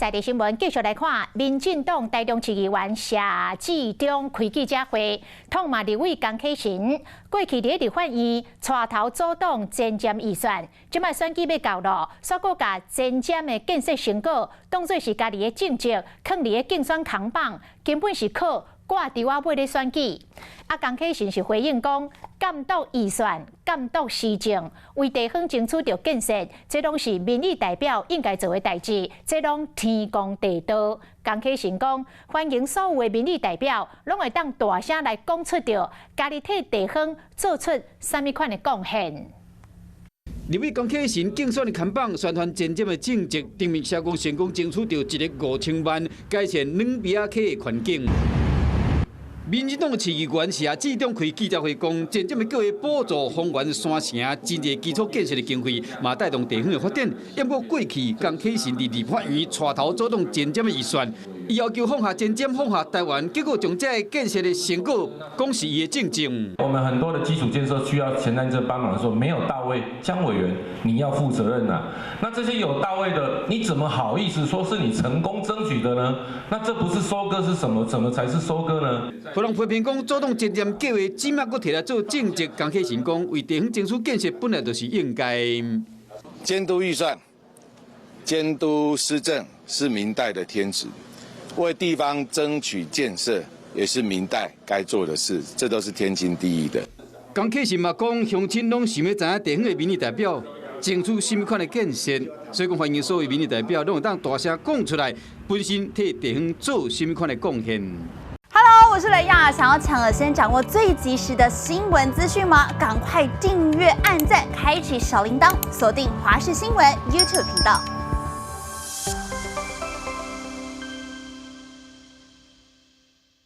在地新聞繼續來看，民進黨台中市議員謝志忠開記者會，痛罵立委江啟臣過去佇立法院帶頭阻擋前瞻預算，這擺選舉欲到囉，煞閣共前瞻的建設成果當做是家己的政績，囥佇咧競選扛棒，根本是靠掛豬仔尾咧選舉。啊，江啟臣是回應講，監督預算、監督施政，為地方爭取著建設，這攏是民意代表應該做的代誌，這攏天公地道。江啟臣講，歡迎所有的民意代表，攏會當大聲來講出著，家己替地方做出啥物款的貢獻。立委江啟臣競選的扛棒，宣傳前瞻的政績，頂面寫講成功爭取著1億5000萬，改善軟埤仔溪的環境。民進黨的市議員謝志忠開記者會講，前瞻的計劃補助豐原山城真濟基礎建設的經費，嘛帶動地方的發展。毋過過去江啟臣佇立法院帶頭阻擋前瞻的預算，伊要求放下前瞻，放下台灣，結果將這个建設的成果講是伊的政績。我們很多的基礎建設需要前瞻這幫忙的時候，沒有到位，江委員你要負責任啊。那這些有到位的，你怎麼好意思說是你成功爭取的呢？那這不是收割是什麼？怎麼才是收割呢？予人批評講，阻擋前瞻計劃，這馬閣提來做政績，江啟臣講，為地方爭取建設本來就是應該。監督預算、監督施政是民代的天職，為地方爭取建設也是民代該做的事，這都是天經地義的。江啟臣嘛講，鄉親攏想欲知影地方的民意代表爭取啥物款的建設，所以講歡迎所有民意代表攏會當大聲講出來，本身替地方做啥物款的貢獻。 Hello，我是雷亞，想要搶先掌握最及時的新聞資訊嗎？趕快訂閱、按讚、開啟小鈴鐺，鎖定華視新聞 YouTube 頻道。